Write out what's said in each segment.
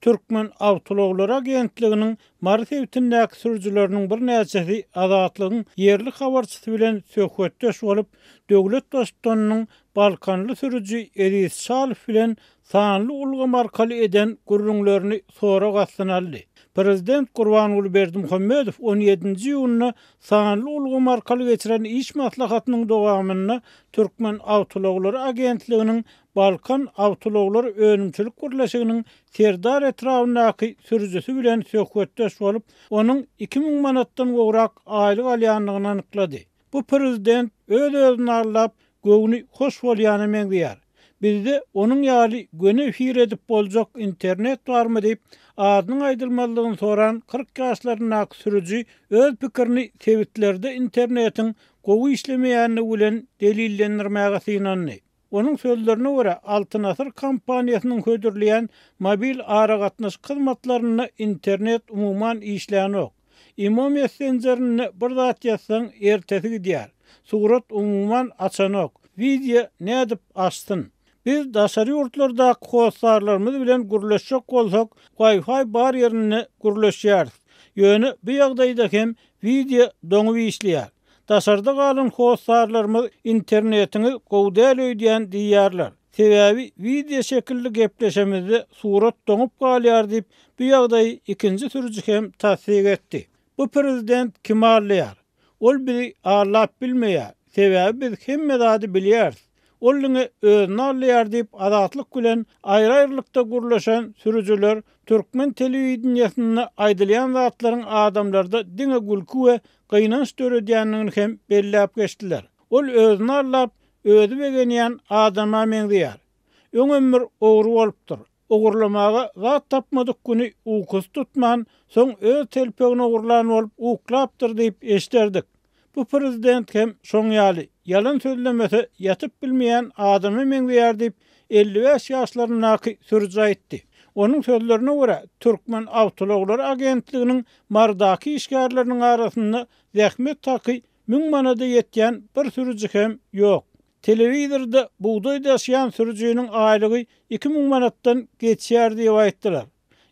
Türkmenawtoulaglary agentliginiň Mary sebitindäki sürüjileriniň birnäçesi Azatlygyň ýerli habarçysy bilen söhbetdeş bolup, döwlet baştutanynyň balkanly sürüji Eziz Çalow bilen sanly ulgam arkaly eden gürrüňlerini sorag astyna aldy. Prezident Gurbanguly Berdimuhamedow on ýedinji iýunda sanly ulgam arkaly geçiren iş maslahatynyň dowamynda Türkmenawtoulaglary agentliginiň Balkan awtoulaglar önümçilik birleşiginiň Serdar etrabyndaky sürüjisi bilen söhbetdeş bolup, onuň 2000 manatdan gowrak aýlyk alýandygyny anyklady. Bu prezident öz-özüni aldap, göwni hoş bolýana meňzeýär. Bizde onuň ýaly göni efir edip boljak internet barmy diýip, adynyň aýdylmazlygyny soran 40 ýaşlaryndaky sürüji öz pikirini sebitlerde internetiň gowy işlemeýändigi bilen delillendirmäge synandy. Onuň sözlerine görä, Altyn Asyr kompaniýasynyň hödürleýän mobil aragatnaşyk hyzmatlarynda internet umuman işlänok. Imo messenjerinde bir zat ýazsaň, ertesi gidýär. Surat umuman açanok. Wideo nädip açsyn? Biz daşary ýurtlardaky hossarlarymyz bilen gürleşjek bolsak, Wi-Fi bar ýerinde gürleşýäris. Ýöne bu ýagdaýda hem wideo doňup işleýär. Daşarda galan hossarlarymyz internetiňiz gowy däl öýdýän diýýärler. Sebäbi wideo şekilli gepleşemizde surat doňup galýar diýip, bu ýagdaýy ikinji sürüji hem tassyk etdi. Bu prezident kimi aldaýar? Ol bizi aldap bilmeýär. Sebäbi biz hemme zady bilýäris. Ol diňe özüni aldaýar diýip, Azatlyk bilen aýry-aýrylykda gürleşen sürüjiler türkmen telewideniýesinde aýdylýan zatlaryň adamlarda diňe gülki we gynanç döredýändigini hem belläp geçdiler. Ol özüni aldap, özi begenýän adama meňzeýär. Öňem bir ogry bolupdyr. Ogurlamaga zat tapmadyk güni ukusy tutman, soň öz telpegini ogurlan bolup uklapdyr diýip eşderdik. Bu prezident hem şoň ýaly, ýalan sözlemese ýatyp bilmeýän adama meňzeýär diýip, 55 ýaşlaryndaky sürüji aýtdy. Onuň sözlerine görä, Türkmenawtoulaglary agentliginiň Marydaky işgärleriniň arasynda zähmet haky müň manada ýetýän bir sürüji hem ýok. Telewizorda bugdaý daşaýan sürüjiniň aýlygy 2000 manatdan geçýär diýip aýtdylar.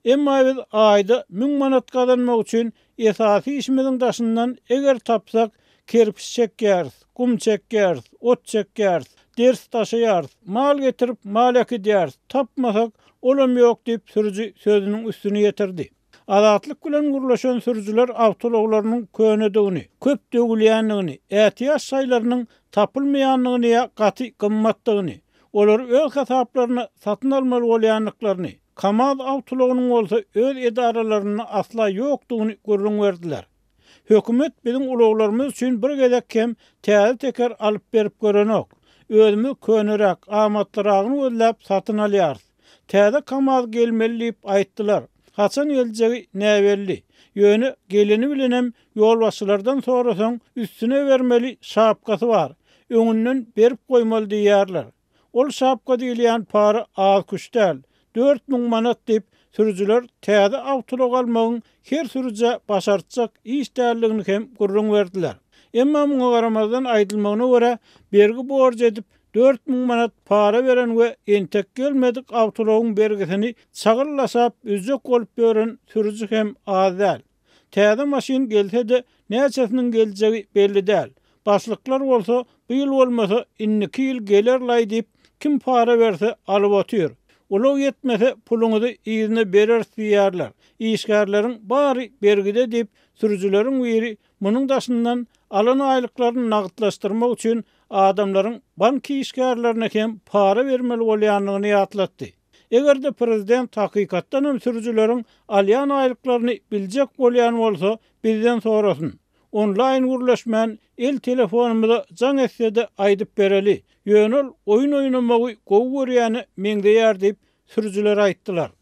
Emma biz aýda müň manat gazanmak üçin esasy işimiziň daşyndan eger tapsak kerpiç çekýäris, gum çekýäris, ot çekýäris, ders daşaýarys, mal getirip mal äkidýäris, tapmasak olam ýok diýip sürüji sözüniň üstüni ýetirdi. Azatlyk bilen gürleşen sürüjiler awtoulaglarynyň könedigini, köp döwülýändigini, ätiýaç şaýlarynyň tapylmaýandygyny ýa gaty gymmatdygyny, olary öz hasaplaryna satyn almaly bolýandyklaryny, Kamaz awtoulagynyň bolsa öz edaralarynda asla ýokdugyny gürrüň berdiler. Hökümet biziň ulaglarymyz üçin bir gezek hem täze teker alyp berip görenok. Özümiz köneräk, amatlyragyny gözläp satyn alýarys. Täze Kamaz gelmeli diýip aýtdylar. Haçan geljegi näbelli. Ýöne geleni bilenem ýolbaşçylardan sorasaň, üstüne bermeli şapkasy bar. Öňünden berip goýmaly diýýärler. Ol şapka diýilýän para az-küş däl, 4000 manat diýip, sürüjiler täze awtoulag almagyň her sürüjä başartjak iş däldigini hem gürrüň berdiler. Emma muňa garamazdan, aýdylmagyna görä, bergi-borç edip, 4000 manat para beren we entek gelmedik awtoulagyň bergisini çagyllaşap üzjek bolup ýören sürüji hem az däl. Täze maşyn gelse-de, näçesiniň geljegi belli däl. Başlyklar bolsa, bu ýyl bolmasa, indiki ýyl geler-laý diýip, kim para berse, alyp otyr. Ulag ýetmese, puluňyzy yzyna bereris diýýärler. Işgärleriň bary bergide diýip, sürüjileriň biri munuň daşyndan alan aýlyklaryny nagtlaşdyrmak üçin adamlaryň bank işgärlerine hem para bermeli bolýandygyny ýatlatdy. Eger-de prezident hakykatdan hem sürüjileriň alýan aýlyklaryny biljek bolýan bolsa, bizden sorasyn. Onlaýn gürleşmän, el telefonymyza jaň etse-de aýdyp bereli. Ýöne ol oýun oýnamagy gowy görýäne meňzeýär diýip, sürüjiler aýtdylar.